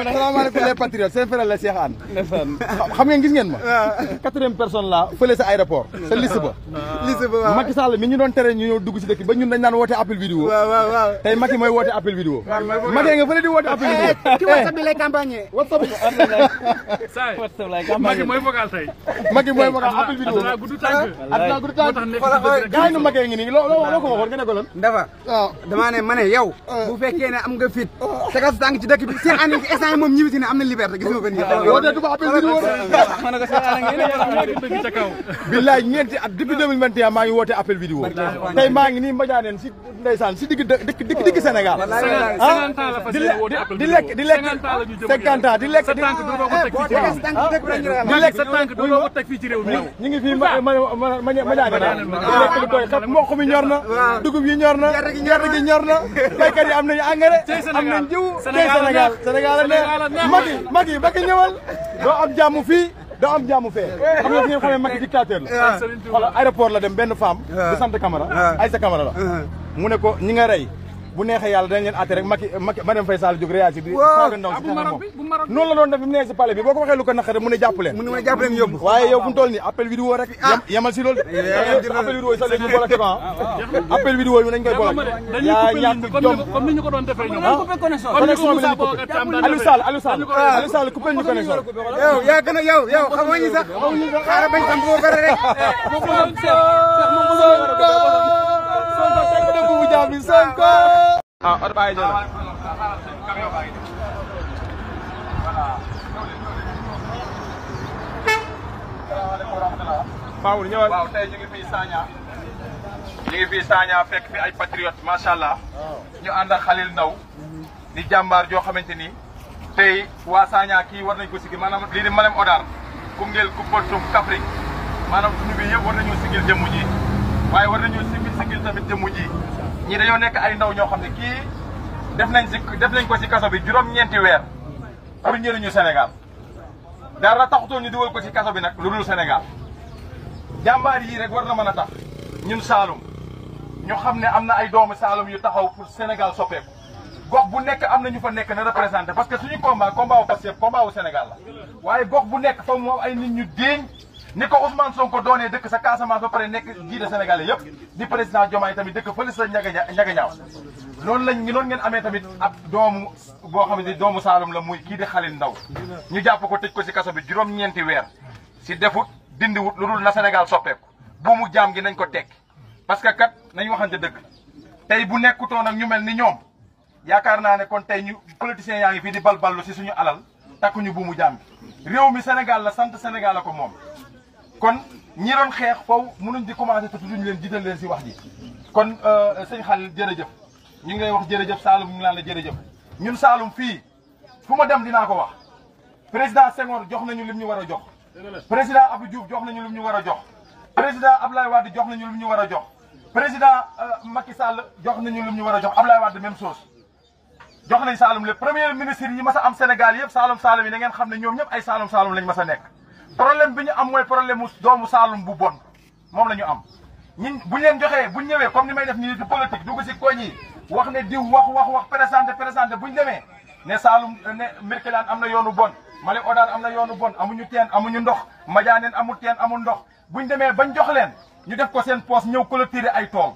salaamaaleykum les patriotes seen frère la Cheikh Anne xam ngeen gis ngeen ma 4e personne la fële sa aéroport sa liste ba Macky Sall mi ñu doon tere ñu ñëw dugg si dëkk ba ñun dañ naan woote appel vidéo tey Macky mooy woote appel vidéo Macky nga fële di woote appel vidéo ci WhatsApp bi lay campagne WhatsApp lay campagne Macky mooy vocal tey Macky mooy vocal appel vidéo aduna gudu tànk gaay nu Macky ngi nii loo ko waxoon nga ne ko lan dafa dama ne ma ne yow bu fekkee ne am nga fit tegal sa tànk ci dëkk bi Cheikh Anne instant moom ñibbi si ne am na liberté gis nga ko nii woote du fa appel vidéo ma ne ko Cheikh Anne ngi bëgg ca kaw billaay ñeenti at depuis 2021 maa ngi woote appel vidéo tey maa ngi nii Mbadianeen si ndeysaan si digg Sénégal di lekk 50 ans di lekk sa tànk doo ko teg fii ci réew mi ñu ngi fii Mbadianeen lekk lu koy xam mboq mi ñor na dugub yi ñor na gerte gi ñor na baykat yi am nañu engrais am nañ jiw tey Sénégal a neex Macky ñëwal doo am jàmm fii doo am jàmm fee xam nga fi ngeen xamee Macky dictateur la xoolal aéroport la dem benn femme bu sant Camara Aïssa Camara la mu ne ko ñi nga rey bu neexee yàlla dañ leen àtte rek Macky Marième Faye Sall jóg réagir di saaga ndaw si moom noonu la doon def bi mu nee si palais bi boo ko waxee lu ko naqare mu ne jàpp leen yóbbu waaye yow fu mu toll nii appel vidéo rek yemal si loolu de appel vidéo yi sax léegi ñu bloqué ko appel vidéo yi dañ koy bloqué yaa ñàkk jom comme ni ñu ko doon defee ñoom connexion bi lañu coupé Aliou Sall coupé ñu connexion yow yaa gën a yow xamoo ñu sax xaaral bañ xam boo bare rek oto bàyyi jël Maodo ñëwal waaw tey ñu ngi fii Sagna fekk fi ay patriote macha allah ñu ànd ak Khalil Ndaw di jàmbaar joo xamante ni tey waa Sagna kii war nañ ko sigi maanaam lii di Malem Hodar Koungheul Koumpentoum Kaffrine maanaam suñu bi yëpp war nañoo sigil jëmm ji waaye war nañoo sigil tamit jëmm ji ñii dañoo nekk ay ndaw ñoo xam ne kii def nañ ko ci kaso bi juróom-ñeenti weer pour njëriñu Sénégal dara taxutoon ñu dugal ko ci kaso bi nag lu dul Sénégal jàmbaar yii rek war na mën a tax ñun Saloum ñu xam ne am na ay doomu Saloum yu taxaw pour Sénégal soppeeku gox bu nekk am na ñu fa nekk na représenté parce que suñu combat wu Pastef combat wu Sénégal la waaye gox bu nekk fa moom ay nit ñu déeñ ni ko Ousmane Sonko doonee dëkk sa Casamance ba pare nekk jiite Sénégalais yëpp di président Diomaye tamit dëkk fële sa ñagañaaw noonu ngeen amee tamit ab doomu boo xam ne doomu Saloum la muy kii di Khalil Ndaw ñu jàpp ko tëj ko si kaso bi juróom-ñeenti weer si defut dindiwut lu dul na Sénégal soppeeku buumu jaam gi nañ ko tekki parce que kat nañ waxante dëgg tey bu nekkutoon ak ñu mel ni ñoom yaakaar naa ne kon tey ñu politiciens yaa ngi fii di balballu si suñu alal takkuñu buumu jaam gi réew mi Sénégal la sant Sénégal la ko moom kon ñi doon xeex foofu mënuñ di commencé te duñ leen jiital leen si wax ji kon sëñ Khalil jërëjëf ñu ngi lay wax jërëjëf Saloum ñu ngi laan la jërëjëf ñun Saloum fii fu ma dem dinaa ko wax président Senghor jox nañu lim ñu war a jox président Abdou Diouf jox nañu lim ñu war a jox président Abdoulaye Wade jox nañu lim ñu war a jox président Macky Sall jox nañu lim ñu war a jox Abdoulaye Wade même chose jox nañ Saloum le premier ministre yi mas a am Sénégal yëpp Saloum yi na ngeen xam ne ñoom ñëpp ay Saloum lañ mas a nekk problème bi ñu am mooy problème mu doomu Saloum bu bon moom la ñu am ñun buñ leen joxee buñ ñëwee comme ni may def nii di politique dugg si koñ yi wax ne diw wax présenté buñ demee ne Saloum ne Mbirkelane am na yoonu bon Malem Hodar am na yoonu bon amuñu teen amuñu ndox Mbadianeen amul teen amul ndox buñ demee bañ jox leen ñu def ko seen poos ñëw clôturer ay tool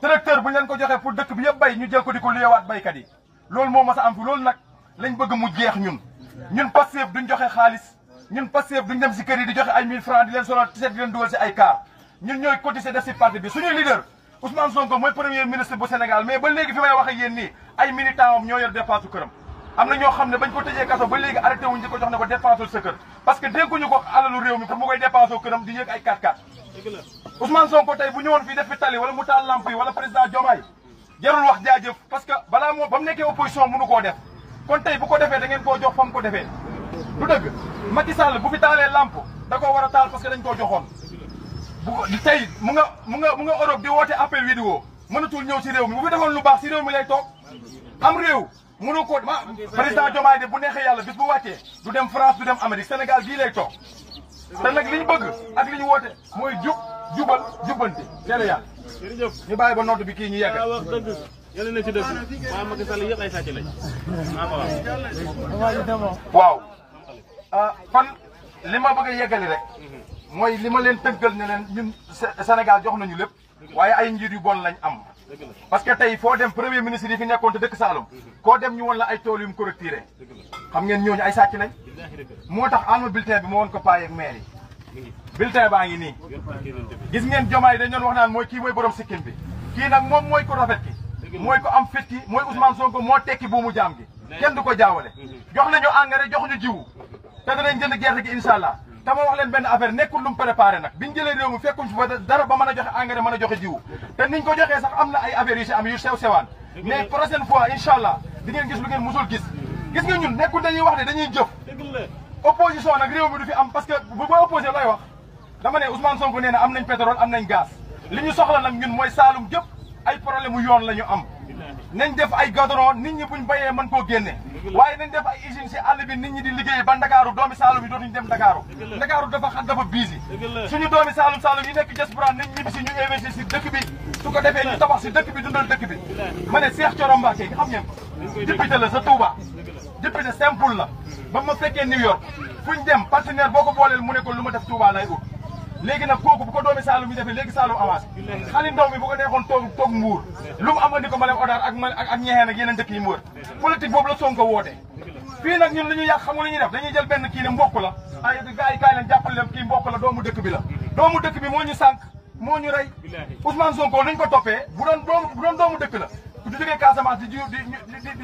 tracteur buñ leen ko joxee pour dëkk bi yëpp bay ñu jël ko di ko liyewaat baykat yi loolu moo mas a am fi loolu nag lañ bëgg mu jeex ñun Pastef duñ joxe xaalis ñun Pastef duñ dem si kër yi di joxe ay 1000 francs di leen solal tiset di leen dugal si ay car ñun ñooy cotiser def si parti bi suñu leader Ousmane Sonko mooy premier ministre bu Sénégal mais ba léegi fi may wax ak yéen nii ay militants am ñoo yor dépense këram am na ñoo xam ne bañ ko tëjee kaso ba léegi arrêté wuñ di ko jox ne ko dépense sa kër parce que dénkuñu ko alalu réew mi pour mu koy dépense këram di yëg ay 4x4 Ousmane Sonko tey bu ñëwoon fii def fi tali wala mu taal lamp yi wala président Diomaye jarul wax jaajëf parce que balaa moo ba mu nekkee opposition mënu koo def kon tey bu ko defee da ngeen koo jox fa mu ko defee du dëgg Macky Sall bu fi taalee lamp da koo war a taal parce que dañ koo joxoon bu tey mu nga Europe di woote appel vidéo mënatul ñëw si réew mi bu fi defoon lu baax si réew mi lay toog am réew mënu ko président Diomaye de bu neexee yàlla bis bu wàccee du dem France du dem Amérique Sénégal bii lay toog te nag li ñu bëgg ak li ñu woote mooy jubal jubbanti teel a yàlla ñu bàyyi ba nodd bi kii ñu yegg yàlla na ci dëgg waa Macky Sall yëpp ay sàcc lañ maa ko wax. waaw kon li ma bëgg a yeggali rek mooy li ma leen tënkal ne leen ñun Sénégal jox nañu lépp waaye ay njiit yu bon lañ am. parce que tey foo dem premier ministre yi fi nekkoon te dëkk Saalum koo dem ñu won la ay tool yu mu correctiré xam ngeen ñooñu ay sàcc lañ moo tax alma bulletin bi ma woon ko paye ak maire yi bulletin baa ngi nii gis ngeen Diomaye dañ doon wax naan mooy kii mooy borom sikkim bi kii nag moom mooy ko rafet ki mooy ko am fit ki mooy Ousmane Sonko moo tekki buumu jaam gi kenn du ko jaawale jox nañu engrais jox ñu jiwu te danañ jënd gerte gi incha allah te ma wax leen benn affaire nekkul lu mu préparé nag biñ jëlee réew mi fekkuñ fi ba dara ba mën a joxe engrais mën a joxe jiwu te niñ ko joxee sax am na ay affaires yu si am yu sew sewaan mais prochaine fois incha allah di ngeen gis lu ngeen musul gis gis nga ñun nekkul dañuy wax ne dañuy jëf opposition nag réew mi du fi am parce que bu boo opposé looy wax dama ne Ousmane Sonko nee na am nañ pétrole am nañ gaz li ñu soxla nag ñun mooy Saalum jëpp ay problème mu yoon la ñu am nañ def ay goudron nit ñi buñ bayee mën koo génne waaye nañ def ay usine si àll bi nit ñi di liggéey ba Ndakaaru doomi Saalum yi dootuñu dem Ndakaaru dafa xat dafa biisi suñu doomi Saalum yi nekk diaspora nañ ñibbi si ñu investir si dëkk bi su ko defee ñu tabax si dëkk bi dundal dëkk bi ma ne Cheikh Thioro Mbacké xam ngeen ko député la sa Touba député simple la ba ma fekkee New York fuñ dem partenaire boo ko booleel mu ne ko lu ma def Touba lay ut léegi nag kooku bu ko doomi Saalum yi defee léegi Saalum avancé xali ndaw mi bu ko neexoon toog mbuur lu mu amandi ko Malem Hodar ak ñexeen ak yeneen dëkk yi mu wër politique boobu la Sonko woote fii nag ñun li ñuy yàq xam nga li ñuy def dañuy jël benn kii ne mbokk la ay gars yi kaay leen jàppale leen kii mbokk la doomu dëkk bi la doomu dëkk bi moo ñu sànq moo ñu rey Ousmane Sonko nañ ko toppee bu doon doomu dëkk la du jógee Casamance di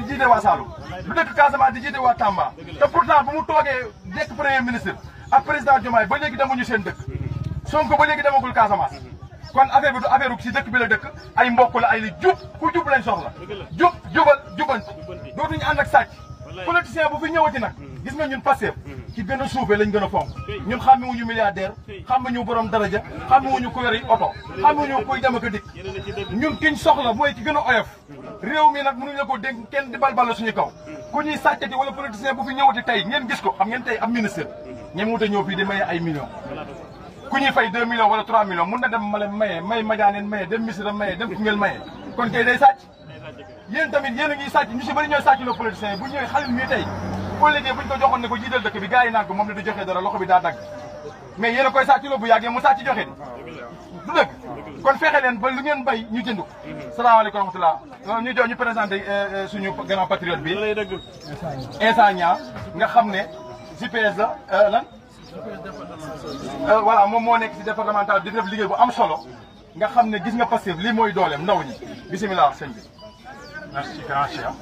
jiite waa Saalum du dëkk Casamance di jiite waa Tamba te pourtant bu mu toogee nekk premier ministre ak président Diomaye ba léegi demuñu seen dëkk Sonko ba léegi demagul Casamance kon affaire bi du affaire si dëkk bi la dëkk ay mbokk la ay li jub ku jub lañ soxla jubal jubanti dootuñu ànd ak sàcc politicien bu fi ñëwati nag gis nga ñun Pastef ci gën a suufee lañ gën a fonk ñun xàmmewuñu milliardaire xàmmewuñu borom daraja xàmmewuñu ku yori oto xàmmewuñu kuy dem ak a dikk ñun kiñ soxla mooy ki gën a oyof réew mi nag mënuñu la ko dénk kenn di balbal suñu kaw ku ñuy sàccati wala politicien bu fi ñëwati tey ngeen gis ko xam ngeen tey am ministre ñem wuta ñëw fii di maye ay millions ku ñuy fay 2 millions wala 3 millions mun na dem Malem maye may Madianeen maye dem Missirah maye dem Koungheul maye kon kay day sàcc yéen tamit yéen a ngi sàcc ñu si bëri ñooy sàcc loo politiciens yi bu ñëwee xalil mii tey boo léegi buñ ko joxoon ne ko jiital dëkk bi gars yi naan ko moom la du joxe dara loxo bi daa dagg mais yéen a koy sàcc loo bu yàggee mu sàcc joxe di du dëgg kon fexe leen ba lu ngeen bay ñu jënd ko salaamaaleykum wa rahmatulah ñu présenté suñu grand patriote bi Insa Niang nga xam ne GPS la lan voilà moom moo nekk si départemental di def liggéey bu am solo nga xam ne gis nga Pastef lii mooy dooleem ndaw ñi bisimilah sëñ bi. merci grand Cheikh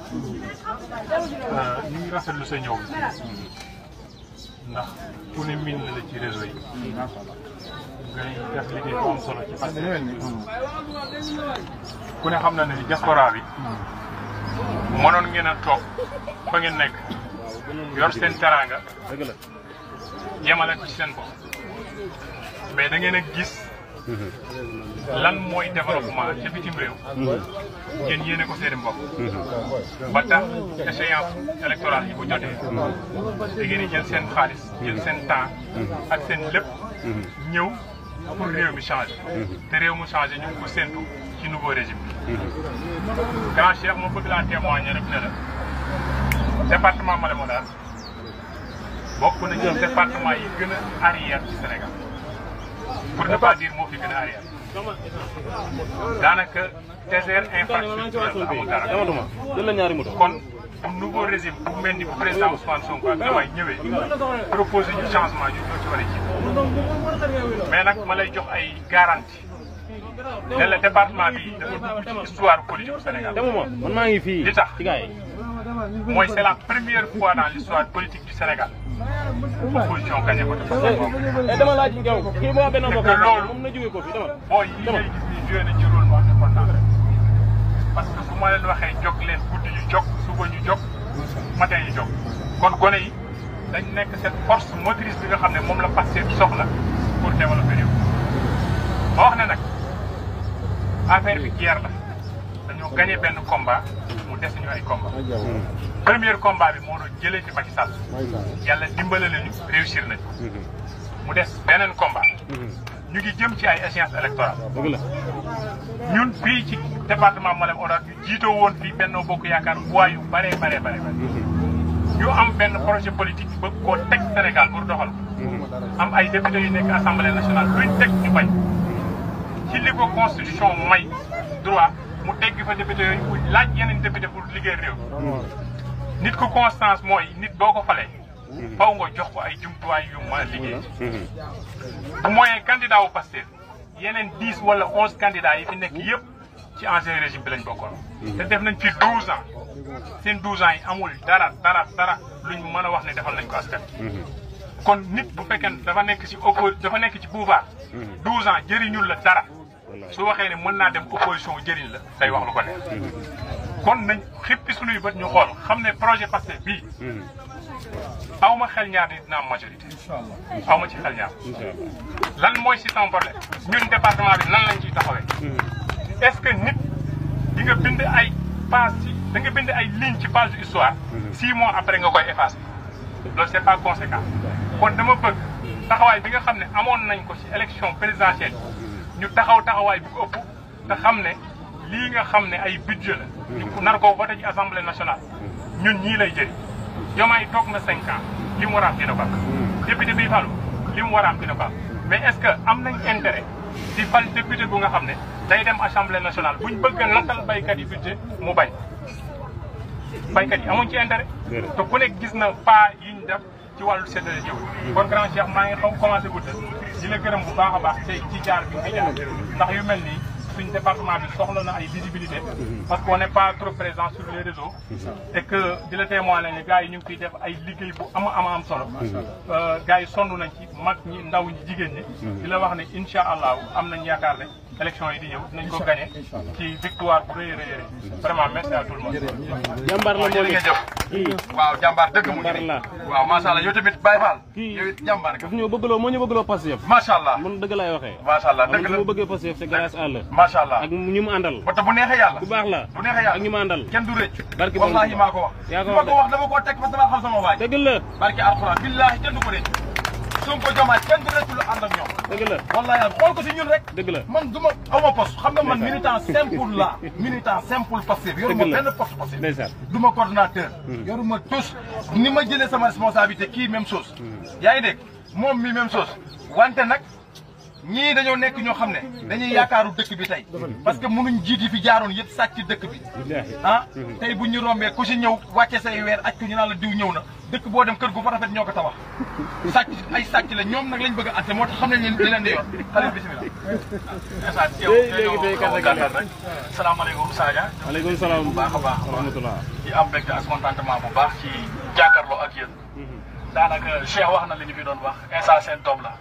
ñu ngi rafetlu sa ñëw ndax ku ne miin la ci réseau yi ngay def liggéey bu am solo ci Pastef ku ne xam na ne diaspora bi mënoon ngeen a toog fa ngeen nekk yor seen teraanga yemale ko ci seen bopp mais da ngeen a gis lan mooy développement ci bitim réew ngeen yéene ko seen mbokk ba tax échéance électorale yi bu jotee da ngeen di jël seen xaalis jël seen temps ak seen lépp ñëw pour réew mi changé te réew mu changé ñu ngi ko séntu ci nouveau régime bi grand Cheikh moo bëgg laa témoigner rek ne la département Malem Hodar bokk na ci département yi gën a arrière ci Sénégal pour ne pas dire moo fi gën a arrière daanaka désert infrastructurel amul dara kon nouveau régime bu mel ni bu président Ousmane Sonko ak Diomaye ñëwee proposé ñu changement yu ñoo ci war a jiitu mais nag ma lay jox ay garantie ne la département bi dafa dugg ci histoire politique du Sénégal li tax mooy c'est la première fois dans l'histoire politique du Sénégal opposition gagné ko te loolu boo yi ngay gis ni joué na ci rôle bu important parce que su ma leen waxee jóg leen guddi ñu jóg suba ñu jóg matin ñu jóg kon gone yi dañ nekk cette force motrice bi nga xam ne moom la Pastef soxla pour développer réew ma wax ne nag affaire bi guerre la dañoo gagné benn combat mu des ñu ay combat premier combat bi moo doon jëlee fi Macky Sall yàlla dimbale nañu réussir nañu mu des beneen combat ñu ngi jëm ci ay échéances électorales ñun fii ci département Malem Hodar ñu jiitoo woon fii Benno Bokk Yaakaar voix yu bare ñu am benn projet politique bëgg koo teg Sénégal pour doxal am ay députés yu nekk assemblée nationale luñ teg ñu bañ ci li ko constitution may droit mu tegg fa député yooyu mu laaj yeneen député pour liggéey réew nit ko constance mooy nit boo ko falee faw nga jox ko ay jumtuwaay yu mën a liggéey bu mooyee candidat wu Pastef yeneen 10 wala 11 candidats yi fi nekk yëpp ci ancien régime bi lañ bokkoon te def nañ fi 12 ans seen 12 ans yi amul dara luñ mën a wax ne defal nañ ko askan kon nit bu fekkee dafa nekk ci dafa nekk ci pouvoir 12 ans jëriñul la dara su waxee ne mën naa dem opposition jëriñ la day wax lu ko neex kon nañ xippi suñuy bët ñu xool xam ne projet Pastef bii aw ma xel ñaar ni dina am majorité aw ma ci xel ñaar lan mooy si sans problème ñun département bi nan lañ ciy taxawee est-ce que nit di nga bind ay page ci da nga bind ay ligne ci page histoire 6 mois après nga koy effacer loolu c'est pas conséquent kon dama bëgg taxawaay bi nga xam ne amoon nañ ko ci élection présidentielle ñu taxawaay bi ko ëpp te xam ne lii nga xam ne ay budget la ñu nar koo voté ci assemblée nationale ñun ñii lay jëriñ Diomaye toog na 5 ans li mu war a am dina ko am député bi falu li mu war a am dina ko am mais est-ce que am nañ intérêt di fal député bu nga xam ne day dem assemblée nationale buñ bëgg a nattal baykat yi budget mu bañ baykat yi amuñ ci intérêt te ku nekk gis na pas yi ñu def ci wàllu séddale jiw kon grand Cheikh maa ngi xaw commencé guddal di la gërëm bu baax a baax tey ci jaar bi nga jaar ndax yu mel nii suñ département bi soxla na ay visibilité parce qu'on n'est pas trop présent sur les réseaux et que di la témoigner ne gars yi ñu ngi fiy def ay liggéey bu am solo gars yi sonn nañ ci mag ñi ndaw ñi jigéen ñi di la wax ne incha allah am nañ yaakaar ne élection yi di ñëw dinañ ko gagné ci victoire bu rëy vraiment merci à tout le monde. jàmbaar la moom jërëjëf waaw jàmbaar dëgg mu ngi waaw macha allah yow tamit Baye Fall yow it jàmbaar nga ñoo bëggloo moo ñu bëggloo Pastef macha allah mun dëgg laay waxee macha allah dëgg la mu bëggee Pastef c'est grâce à la macha allah ak ñu mu àndal ba bu neexee yàlla bu baax la bu neexee yàlla ak ñu mu àndal kenn du rëcc barki wallahi maa ko wax yaa ko ma ko wax dama koo teg parce que dama xam sama waay dëgg la barki alxuraan billahi kenn du ko rëcc Sonko Diomaye kenn du rëcc lu ànd ak ñoom dëgg la wallahi xool ko si ñun rek dëgg la man du ma aw ma poste xam nga man militant simple la militant simple Pastef yoruma benn poste Pastef du ma coordonnateur yoruma tous ni ma jëlee sama responsabilité kii même chose yaa ngi dégg moom mi même chose wante nag ñii dañoo nekk ñoo xam ne dañuy yaakaaru dëkk bi tey parce que mënuñ jiit yi fi jaaroon yëpp sàcc dëkk bi ah tey bu ñu rombee ku si ñëw wàcce say weer aj ko ñu naan la diw ñëw na dëkk boo dem kër gu fa rafet ñoo ko tabax sàcc ay sàcc la ñoom nag lañ bëgg a atte moo tax xam nañ leen di leen di yor xale bisimilah salaamaaleykum Sadia aleykum salaam bu baax a baax rahmatullah di am mbégte ak contentement bu baax ci jàkkaarloo ak yéen daanaka Cheikh wax na li ñu fi doon wax instant seen doom la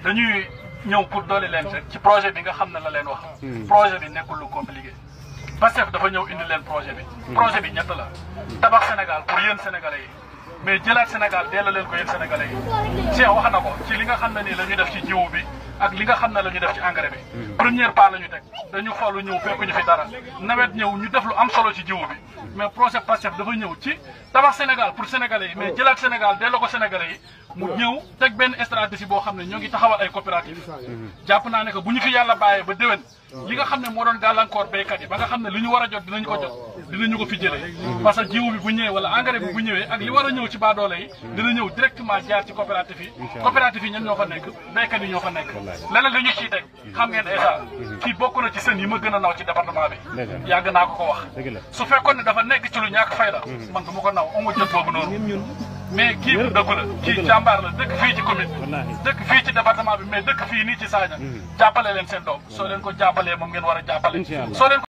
dañuy ñëw pour doole leen rek ci projet bi nga xam ne la leen wax projet bi nekkul lu compliqué Pastef dafa ñëw indi leen projet bi ñett la tabax Sénégal pour yéen sénégalais yi mais jëlaat Sénégal delloo leen ko yéen sénégalais yi Cheikh wax na ko ci li nga xam ne nii la ñuy def ci jiwu bi ak li nga xam ne la ñuy def ci engrais bi première pas la ñu teg dañu xoolu ñëw fekkuñu fi dara nawet ñëw ñu def lu am solo ci jiwu bi mais projet Pastef dafa ñëw ci tabax Sénégal pour sénégalais yi mais jëlaat Sénégal delloo ko sénégalais yi mu ñëw teg benn stratégie boo xam ne ñoo ngi taxawal ay coopérative jàpp naa ne que bu ñu fi yàlla bàyyee ba déwén li nga xam ne moo doon gàllankoor béykat yi ba nga xam ne li ñu war a jot dinañu ko jot dinañu ko fi jëlee parce que jiwu bi bu ñëwee wala engrais bi bu ñëwee ak li war a ñëw ci baadoole yi dina ñëw directement jaar ci coopérative yi ñan ñoo fa nekk béykat yi ñoo fa nekk leneen li ñu ciy teg xam ngeen esa kii bokk na ci sën yi ma gën a naw ci département bi yàgg naa ko wax su fekkoon ne dafa nekk ci lu ñàkk fayda man du ma ko naw amu jot boobu noonu mais kii bu dëggu la kii jàmbaar la dëkk fii ci commune dëkk fii ci département bi mais dëkk fii nii ci Sadia jàppale leen seen doom soo leen ko jàppalee moom ngeen war a jàppale soo leen